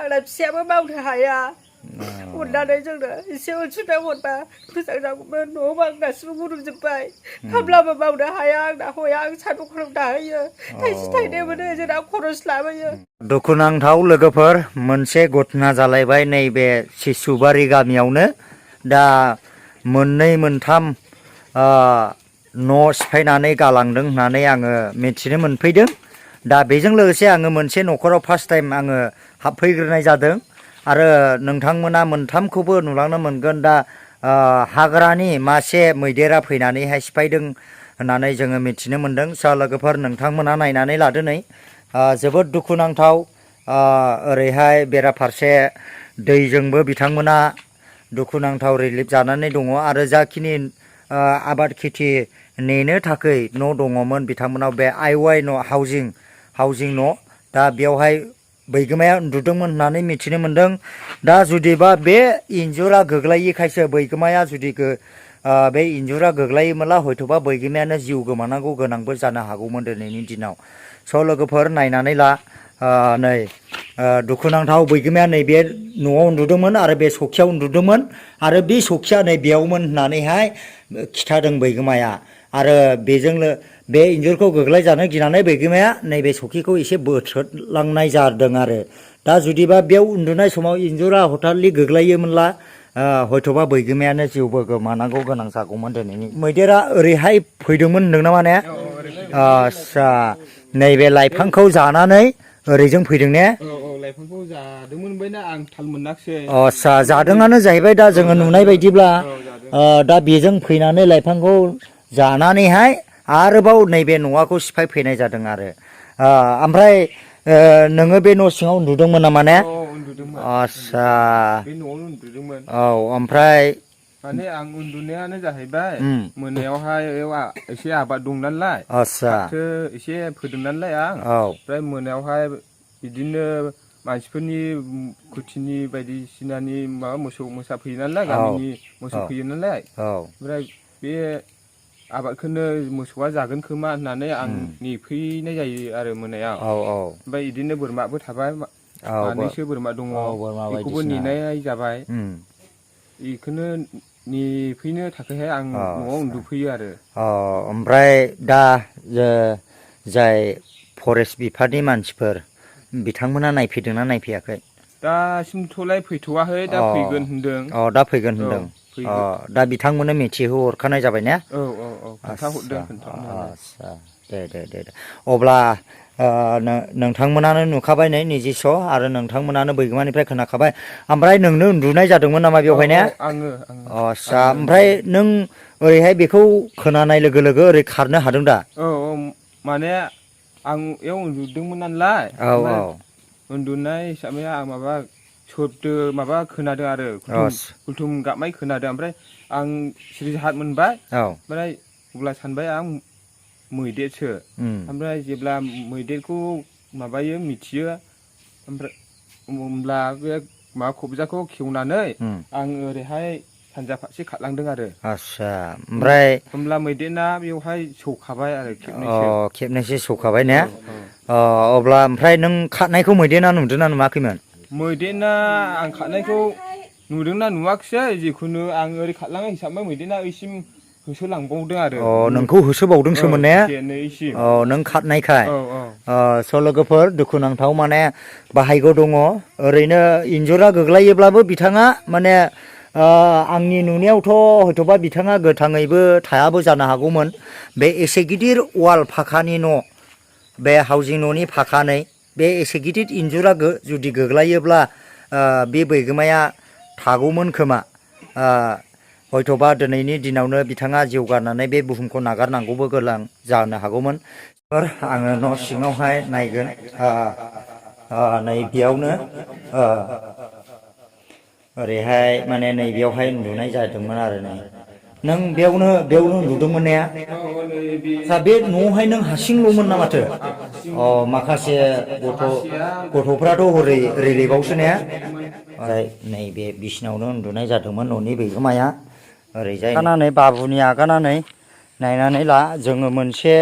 आंना फिसायाबो मावनो हाया अननानै जोंनो एसे अनसुंथाइ हरबा मोजां जागौमोन न'आव आं गासिबो गुरुबजोब्बाय खामलाबो मावनो हाया आंना हया आं सान्दुं खराव दाहोयो थाइसे थाइनै मोनो जोंना खरस लाबोयो दुखुनांथाव लोगोफोर मोनसे घटना जालायबाय नैबे सिसुबारि गामियावनो दा मोननै मोनथाम न' सिफायनानै गालांदों होननानै आङो मिथिनो मोनफैदों दा बेजों लोगोसे आङो मोनसे न'खराव फार्स्ट टाइम आङो हाबफैग्रोनाय जादों आरो नोंथांमोना मोनथामखौबो नुलांनो मोनगोन दा हाग्रानि मासे मैदेरा फैनानैहाय सिफायदों होननानै जोङो मिथिनो मोनदों सा लोगोफोर नोंथांमोना नायनानै लादो नै जोबोद दुखुनांथाव ओरैहाय बेराफारसे दैजोंबो बिथांमोना दुखुनांथाव रिलिफ जानानै दङ आरो जाखिनि आबाद खेथि नेनो थाखाय न' दङमोन बिथांमोनाव बे आइवाइ न' हाउजिं न' दा बेवहाय बैगोमाया उन्दुदोंमोन होननानै मिथिनो मोनदों दा जुदिबा बे इन्जुरा गोग्लैयैखायसो बैगोमाया जुदि बे इन्जुरा गोग्लैयोमोनला हयथ'बा बैगोमायानो जिउ गोमानांगौ गोनांबो जानो हागौमोन दिनैनि दिनाव स' लोगोफोर नायनानै ला नै दुखुनांथाव बैगोमाया नैबे न'आव उन्दुदोंमोन आरो बे सखियाव उन्दुदोंमोन आरो बे सखिया नै बेयावमोन होननानैहाय खिथादों बैगोमाया आरो बेजोंनो बे इन्जुरखौ गोग्लैजानो गिनानै बैगोमाया नैबे सखिखौ एसे बोथ्रोदलांनाय जादों आरो दा जुदिबा बेयाव उन्दुनाय समाव इन्जुरा हथातलि गोग्लैयोमोनला हयथ'बा बैगोमायानो जिउबो गोमानांगौ गोनां जागौमोन दिनैनि मैदेरा ओरैहाय फैदोंमोन होनदों ना माने आस्सा नैबे लाइफांखौ जानानै ओरैजों फैदों ने लाइफांखौ जादोंमोन ओमफ्राय ना आं थाल मोनाखिसै आस्सा जादोंआनो जाहैबाय दा जोङो नुनाय बायदिब्ला दा बेजों फैनानै लाइफांखौ जानानैहाय आरोबाव नैबे न'आखौ सिफाय फैनाय जादों आरो ओमफ्राय नोङो बे न' सिङाव उन्दुदोंमोन नामा ने आस्सा बे न'आवनो उन्दुदोंमोन औ ओमफ्राय माने आं उन्दुनायानो जाहैबाय मोनायावहाय एसे आबाद दं नालाय आस्सा फाथो एसे फोदों नालाय आं ओमफ्राय मोनायावहाय बिदिनो मानसिफोरनि खुथिनि बायदिसिनानि माबा मोसौ मोसा फैयो नालाय गामिनि मोसौ फैयो नालाय ओमफ्राय बे आबादखौनो मोसौआ जागोन खोमा होननानै आं नेफैनाय जायो आरो मोनायाव ओमफ्राय बिदिनो बोरमाबो थाबाय मानैसो बोरमा दङ बेखौबो नेनाय जाबाय बेखौनो नेफैनो थाखायहाय आं न'आव उन्दुफैयो आरो ओमफ्राय दा जाय फरेस्ट बिफाननि मानसिफोर बिथांमोना नायफैदोंना नायफैयाखै दासिमथ'लाय फैथ'वाखै दा फैगोन होनदों दा फैगोन होनदों दा बिथांमोननो मिथिहोहरखानाय जाबाय ने खोन्थाहरदों खोन्थाहरनायालाय आस्सा दे अब्ला नोंथांमोनानो नुखाबाय नै निजिस' आरो नोंथांमोनानो बैगोमानिफ्राय खोनाखाबाय ओमफ्राय नोंनो उन्दुनाय जादोंमोन नामा बेवहाय ने आस्सा ओमफ्राय नों ओरैहाय बेखौ खोनानाय लोगो लोगो ओरै खारनो हादों दा माने आं बेयाव उन्दुदोंमोन नालाय ओमफ्राय उन्दुनाय हिसाबै आं माबा सोदो माबा खोनादों आरो कुलथुम गाबनाय खोनादों ओमफ्राय आं सिरिहात मोनबाय ओमफ्राय अब्ला सानबाय आं मैदेरसो ओमफ्राय जेब्ला मैदेरखौ माबायो मिथियो ओमफ्राय होमब्ला बे माबा खबजाखौ खेवनानै आं ओरैहाय सानजा फारसे खारलांदों आरो आस्सा ओमफ्राय होमब्ला मैदेरा बेवहाय सौखाबाय आरो खेबनैसो सौखाबाय ने अब्ला ओमफ्राय नों खारनायखौ मैदेरा नुदोंना नुवाखैमोन मैदेरा आं खारनायखौ नुदोंना नुवाखिसै जिखुनु आं ओरै खारलांनाय हिसाबै मैदेरा ओइसिम होसोलांबावदों आरो नोंखौ होसोबावदोंसोमोन ने नों खारनायखाय स' लोगोफोर दुखुनांथाव माने बाहायग' दङ ओरैनो इन्जुरा गोग्लैयोब्लाबो बिथाङा माने आंनि नुनायावथ' हयथ'बा बिथाङा गोथाङैबो थायाबो जानो हागौमोन बे एसे गिदिर वाल फाखानि न' बे हाउजिं न'नि फाखानै बे एसे गिदिर इन्जुरा जुदि गोग्लैयोब्ला बे बैगोमाया थागौमोन खोमा हयथ'बा दिनैनि दिनावनो बिथाङा जिउ गारनानै बे बुहुमखौ नागारनांगौबो गोनां जानो हागौमोन आङो न' सिङावहाय नायगोन नै बेयावनो ओरैहाय माने नैबेयावहाय उन्दुनाय जादोंमोन आरो नों बेयावनो उन्दुदोंमोन ने बे न'आवहाय नों हारसिंल'मोन ना माथो माखासे गथ'फ्राथ' हरै रिलिफआवसो ने नैबे बिसिनावनो उन्दुनाय जादोंमोन न'नि बैगोमाया ओरैजाय आगानानै बाबुनि आगानानै नायनानै ला जोङो मोनसे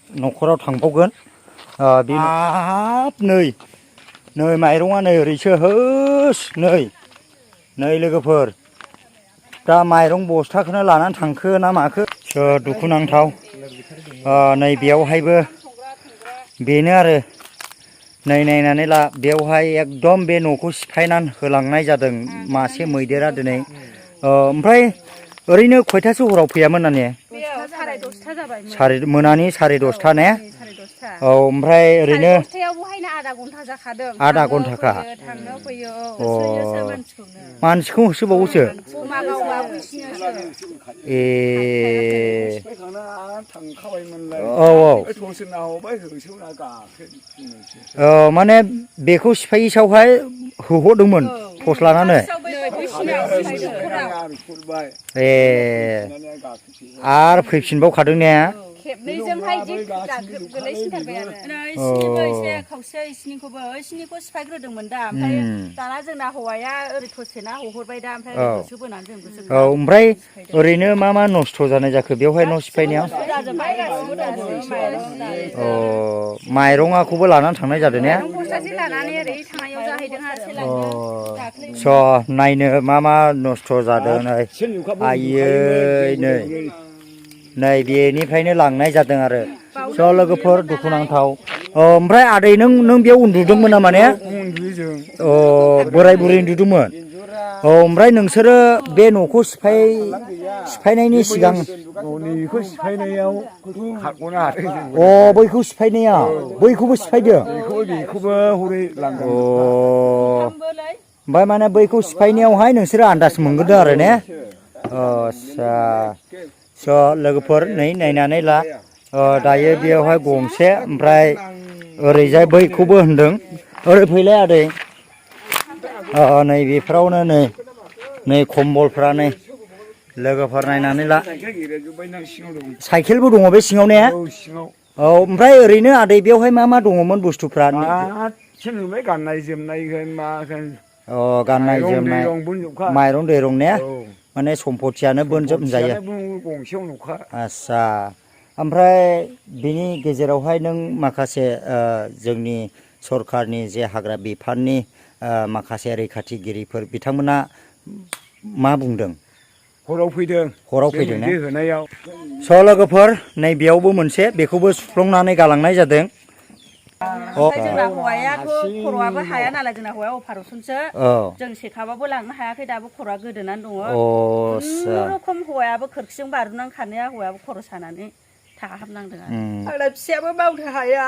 न'खराव थांबावगोन हाब नै नै माइरङा नै ओरैसो होस नै लोगोफोर दा माइरं बस्थाखौनो लानानै थांखो ना माखो दुखुनांथाव नै बेयावहायबो बेनो आरो नै नायनानै ला बेवहाय एकदम बे न'खौ सिफायनानै होलांनाय जादों मासे मैदेरा दिनै ओमफ्राय ओरैनो खयथासो हराव फैयामोन ना ने मोनानि 10:30 ने औ ओमफ्राय ओरैनो आधा घन्टाखा मानसिखौ होसोबावोसो ए औ माने बेखौ सिफायिसावहाय होहरदोंमोन टर्स लानानै ए आरो फैफिनबावखादों ने खेबनैजोंहाय गोलैसिनथारबाय आरो एसे खावसे इसिनिखौबो इसिनिखौ सिफायग्रोदोंमोन दा ओमफ्राय दाना जोंना हौवाया ओरै थसेना हहरबाय दा ओमफ्य गोसो बोनानै जों गोसो औ ओमफ्राय ओरैनो मा नस्थ' जानाय जाखो बेवहाय न' सिफायनायाव माइरंखौबो लानानै थांनाय जादों ने स' नायनो मा नस्थ' जादों नै आयै नै बेनिफ्रायनो लांनाय जादों आरो स' लोगोफोर दुखुनांथाव ओमफ्राय आदै नों बेयाव उन्दुदोंमोन नामा ने बोराय बुरै उन्दुदोंमोन ओमफ्राय नोंसोरो बे न'खौ सिफायनायनि सिगां न'निखौ सिफायनायाव खारग'नो हादों बैखौ सिफायनायाव बैखौबो सिफायदों बेखौबो हरै लांदों ओमफ्राय माने बैखौ सिफायनायावहाय नोंसोरो आन्दाज मोनग्रोदों आरो ने आस्सा स' लोगोफोर नै नायनानै ला दायो बेयावहाय गंसे ओमफ्राय ओरैजाय बैखौबो होनदों ओरै फैलाय आदै नै बेफोरावनो नै खम्बलफ्रा नै लोगोफोर नायनानै ला साइकेलबो दङ बे सिङाव ने औ ओमफ्राय ओरैनो आदै बेवहाय मा दङमोन बुस्थुफ्रा गाननाय जोमनाय गाननाय जोमनाय माइरं दैरं ने माने सम्पतियानो बोनजोबजायो आस्सा ओमफ्राय बिनि गेजेरावहाय नों माखासे जोंनि सरखारनि जे हाग्रा बिफाननि माखासे रैखाथिगिरिफोर बिथांमोना मा बुंदों हराव फैदों ने स' लोगोफोर नै बेयावबो मोनसे बेखौबो सुफ्लंनानै गालांनाय जादों जोंना हौवायाथ' खर'आबो हाया नालाय जोंना हौवाया अपारेसनसो जों सेखाबाबो लांनो हायाखै दाबो खर'आ गोदोनानै दङ खुनुरुखुम हौवायाबो खोरखिजों बारनानै खारनाया हौवायाबो खर' सानानै थाहाबनांदों आरो आंना फिसायाबो मावनो हाया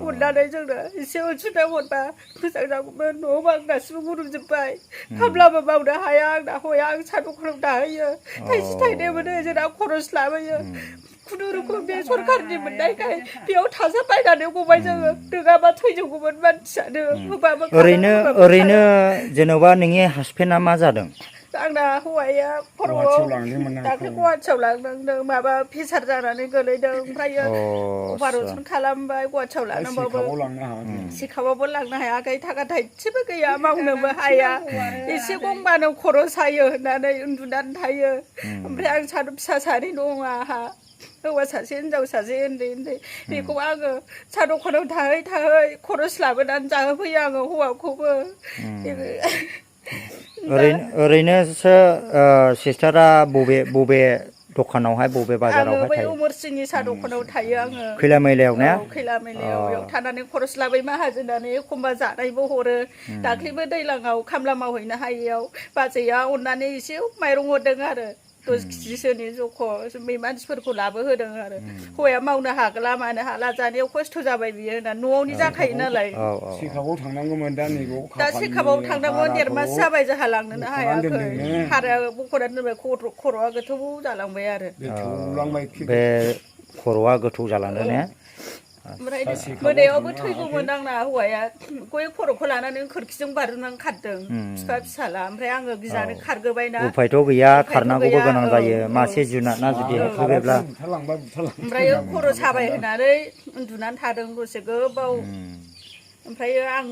अननानै जोंनो एसे अनसुंथाइ हरबा मोजां जागौमोन न' बां गासिबो गुरुबजोब्बाय खामलाबो मावनो हाया आंना हौवाया आं साहा दखानाव दाहोयो थाइसे थाइनै मोनो जोंना खरस लाबोयो खुनुरुखुम बे सरखारनि मोननायखाय बेयाव थाजाबायनानै गबाय जोङो नङाबा थैजौगौमोन मानसियानो ओरैनो जेन'बा नोंनि हासबेन्डआ मा जादों आंना हौवाया खर'आव दाख्लै गुवाहाटियाव लांदों माबा प्रेसार जानानै गोलैदों ओमफ्रायो अपारेसन खालामबाय गुवाहाटियाव लांनांबाबो सिखाबाबो लांनो हायाखै थाखा थाइसेबो गैया मावनोबो हाया एसे गंबानो खर' सायो होननानै उन्दुनानै थायो ओमफ्राय आं फिसा सानै दङ आंहा हौवा सासे हिनजाव सासे उन्दै बेखौ आङो साहा दखानाव थाहै खरस लाबोनानै जाहोफैयो आङो हौवाखौबो ओरैनोसो सिस्टारा बबे दखानावहाय बबे बाजारावहाय थायो उमरसिंनि साहा दखानाव थायो आङो खैला मैलायाव ने खैला मैलायाव बेयाव थानानै खरस लाबाय माहाजोनानै एखमबा जानायबो हरो दाख्लैबो दैलाङाव खामला मावहैनो हायैयाव बाजैया अननानै एसे माइरं हरदों आरो 10 केजिसोनि जख' बे मानसिफोरखौ लाबोहोदों आरो हौवाया मावनो हागला मानो हाला जानायाव खस्थ' जाबाय बियो होनना न'आवनि जाखायो नालाय सेकाबाव थांनांगौमोन दा सेकाबाव थांनांगौमोन 1 मास जाबाय जोंहा लांनोनो हायाखै हाराया बख'नानै दोनबाय खर'आ गोथौ जालांबाय आरो बे खर'आ गोथौ जालांदों ने ओमफ्राय मोनायावबो थैगौमोन आंना हौवाया गय खर'खौ लानानै खोरखिजों बारनानै खारदों बिफा फिसाला ओमफ्राय आङो गिनानै खारगोबायना उफायथ' गैया खारनांगौबो गोनां जायो मासे जुनादना जुदि होयोब्ला ओमफ्राय खर' साबाय होननानै उन्दुनानै थादों दसे गोबाव ओमफ्राय आं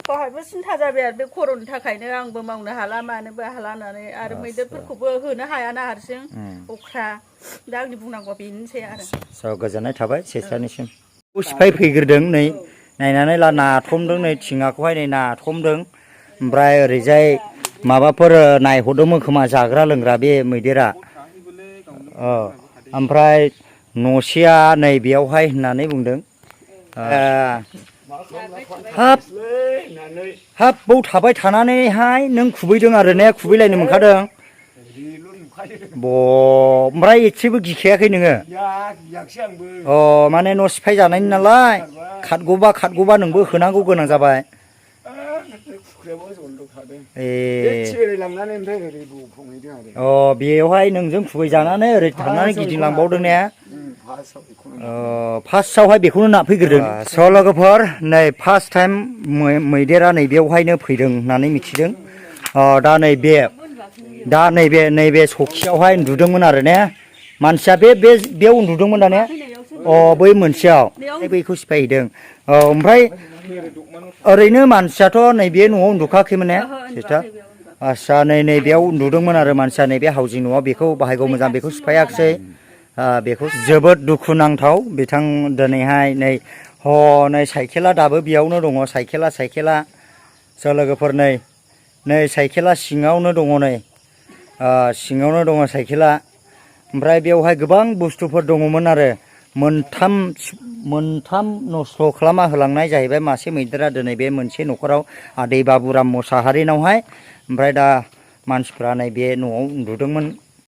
गावहायबो सिन्था जाबाय आरो बे खर'नि थाखायनो आंबो मावनो हाला मानोबो हाला होननानै आरो मैदेरफोरखौबो होनो हायाना हारसिं अख्रा दा आंनि बुंनांगौआ बेनोसै आरो गोजोननाय थाबाय सिस्टारनिसिम सिफाय फैग्रोदों नै नायनानै ला नाथमदों नै थिङाखौहाय नै नाथमदों ओमफ्राय ओरैजाय माबाफोर नायहरदोंमोन खोमा जाग्रा लोंग्रा बे मैदेरा ओमफ्राय न'सेया नै बेयावहाय होननानै बुंदों हाब हाब बाव थाबाय थानानैहाय नों खुबैदों आरो ने खुबैलायनो मोनखादों ओमफ्राय एसेबो गिखायाखै नोङो माने न' सिफाय जानायनि नालाय खाथग'बा नोंबो होनांगौ गोनां जाबाय बेयावहाय नोंजों खुबैजानानै ओरै थांनानै गिदिंलांबावदों ने फार्स्टआवहाय बेखौनो नाफैग्रोदों स' लोगोफोर नै फार्स्ट टाइम मैदेरा नैबेयावहायनो फैदों होननानै मिथिदों दा नैबे सखियावहाय उन्दुदोंमोन आरो ने मानसिया बेयाव उन्दुदोंमोन दा ने बै मोनसेयाव बैखौ सिफायहैदों ओमफ्राय ओरैनो मानसियाथ' नैबे न'आव उन्दुखायाखैमोन ने सिस्टार आस्सा नैबेयाव उन्दुदोंमोन आरो मानसिया नैबे हाउजिं न'आव बेखौ बाहायगौ मोजां बेखौ सिफायाखिसै बेखौ जोबोद दुखुनांथाव बिथां दिनैहाय नै नै साइकेला दाबो बेयावनो दङ साइकेला स' लोगोफोर नै साइकेला सिङावनो दङ सिङावनो दङ साइकेला ओमफ्राय बेवहाय गोबां बुस्थुफोर दङमोन आरो मोनथाम नस्थ' खालामना होलांनाय जाहैबाय मासे मैदेरा दिनै बे मोनसे न'खराव आदै बाबुराम मोसाहारिनावहाय ओमफ्राय दा मानसिफ्रा नैबे न'आव उन्दुदोंमोन